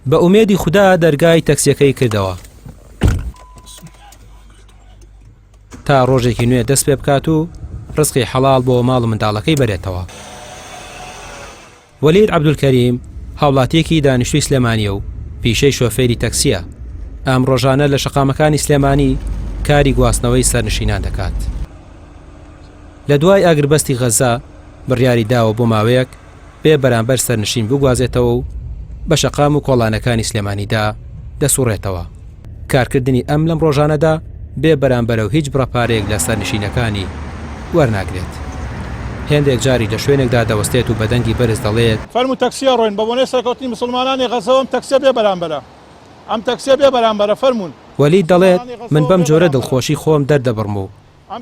بە ئومێدی خودا دەرگای تەکسیەکەی کردەوە تا ڕۆژێکی نوێ دەست پێ بکات و ڕزقی حەڵاڵ بۆ ماڵ و منداڵەکەی بەرێتەوە. وەلید عەبدولکەریم هاوڵاتیەکی دانیشتوی سلێمانیە و پیشەی شۆفێری تەکسیە، ئەم ڕۆژانە لە شەقامەکانی سلێمانی کاری گواستنەوەی سەرنشینان دەکات. لە دوای ئاگربەستی غەزە بڕیاری داوە بۆ ماوەیەک بێ بەرامبەر سەرنشین بگوازێتەوە و بە شەقام و کۆڵانەکانی سلێمانیدا دەسوڕێتەوە. کارکردنی ئەم لەم ڕۆژانەدا بێ بەرامبەرە و هیچ بڕە پارەیەک لە سەرنشینەکانی وەرناگرێت. هێندێک جاریش لە شوێنێکدا دەوەستێت و بە دەنگی بەرز دەڵێت. فەرموو تەکسیە ڕۆین، بە بۆنەی سەرکەوتنی موسڵمانانی غەزەوە ئەم تەکسیە بێ بەرامبەرە، ئەم تەکسیە بێ بەرامبەرە، فەرموون. وەلید دەڵێت، من بەم جۆرە دڵخۆشی خۆم دەردەبڕم و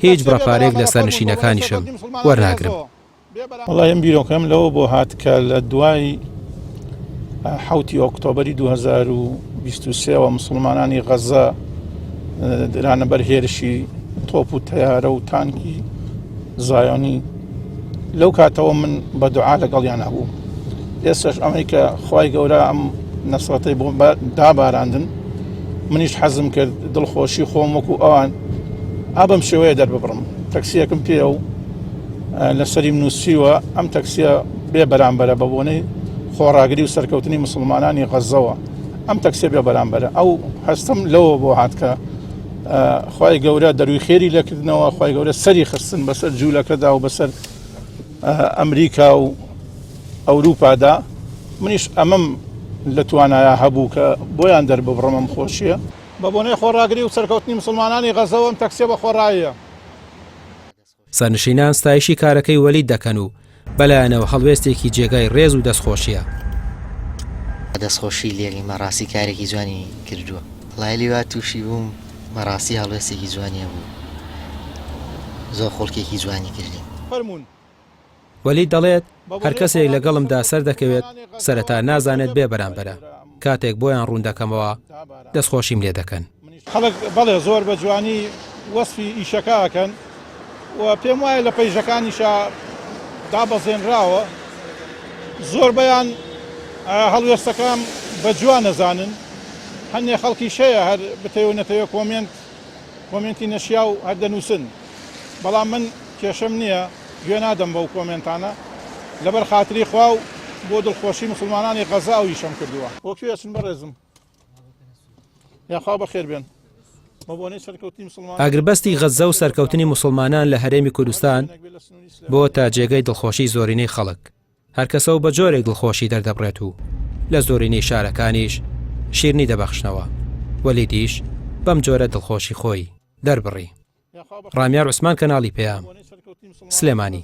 هیچ بڕە پارەیەک لە سەرنشینەکانیشم وەرناگرم. وەڵای ئەم بیرۆکەم لەوە بۆ هات کە لە دوای حوتی ئۆکتۆبری 2023ەوە مسلمانانی غەزە درانە بەر هێرشی تۆپ و تەیارە و تانکی زایۆنی لەو کاتەوە من بە دوعا لەگەڵیان هەبوو ئێستش ئەمەی کە خی گەورە ئەم نەسرەتەی بۆ داباراندن منیش حەزم کرد دڵخۆشی خۆم وەکو ئەوان ئابم شێوەیە دەرببڕم تەکسیەکم پێ و لەسەریم نووسیوە ئەم تەکسیە بێ بەرامبەرە بە بۆنەی خۆڕاگری و سەرکەوتنی مسلمانانی غەزەوە ئەم تەکسیە بێ بەرامبەرە ئەو هەستم لەوە بۆ هات کە خی گەورە دەروی خێری لەکردنەوە خی گەورە سەری خستن بەسەر جوولەکەدا و بەسەر ئەمریکا و ئەوروپادا منیش ئەمەم لە توانایە هەبوو کە بۆیان دەرببڕمم خۆشیە. بە بۆنەی خۆڕاگری و سەرکەوتنی مسلمانانی غەزەوە ئەم تەکسیە بە خۆڕاییە. سەرنشینان ستایشی کارەکەی وەلید دەکەن و بەلایانەوە هەڵوێستێکی جێگای ڕێز و دەستخۆشییە. دەستخۆشی لێکەین بەڕاستی کارێکی جوانی کردووە. وەڵایی لی وا توشی بووم بەڕاستی هەڵوێستێکی جوانی هەبوو زۆر خوڵکێکی جوانی کردین. فەرموون. وەلید دەڵێت، هەر کەسێک لەگەڵمدا سەردەکەوێت سەرەتا نازانێت بێ بەرامبەرە، کاتێک بۆیان ڕوون دەکەمەوە دەستخۆشیم لێ دەکەن. خەڵک بەڵێ زۆر بە جوانی وەسفی ئیشەکە ئەکەن و پێم وایە لە پەیژەکانیشا دابەزێنراوە زۆربەیان هەڵوێستەکەم بە جوان ئەزانن هەندێ خەڵکیش هەیە هەر بتەوێ و نەتەوێ کۆمێنت کۆمێنتی نەشیاو هەر دەنووسن بەڵام من کێشەم نییە گوێ نادەم بەو کۆمێنتانە لەبەر خاتری خوا و بۆ دڵخۆشی موسڵمانانی غەزە ئەو ئیشەم کردووە. بۆ کوێ ئەچن بەڕێزم؟ یاخوا بەخێر بێن بە بۆنەی سەرکەوتنی موسڵمانان. ئاگربەستی غەززە و سەرکەوتنی موسڵمانان لە هەرێمی کوردستان بۆتە جێگەی دڵخۆشی زۆرینەی خەڵک. هەر کەسە و بە جۆرێک دڵخۆشی دەردەبڕێت و لە زۆرینەی شارەکانیش شیرنی دەبەخشنەوە، وەلیدیش بەم جۆرە دڵخۆشی خۆی دەربڕی. ڕامیار عوسمان کەناڵی پەیام، سلێمانی.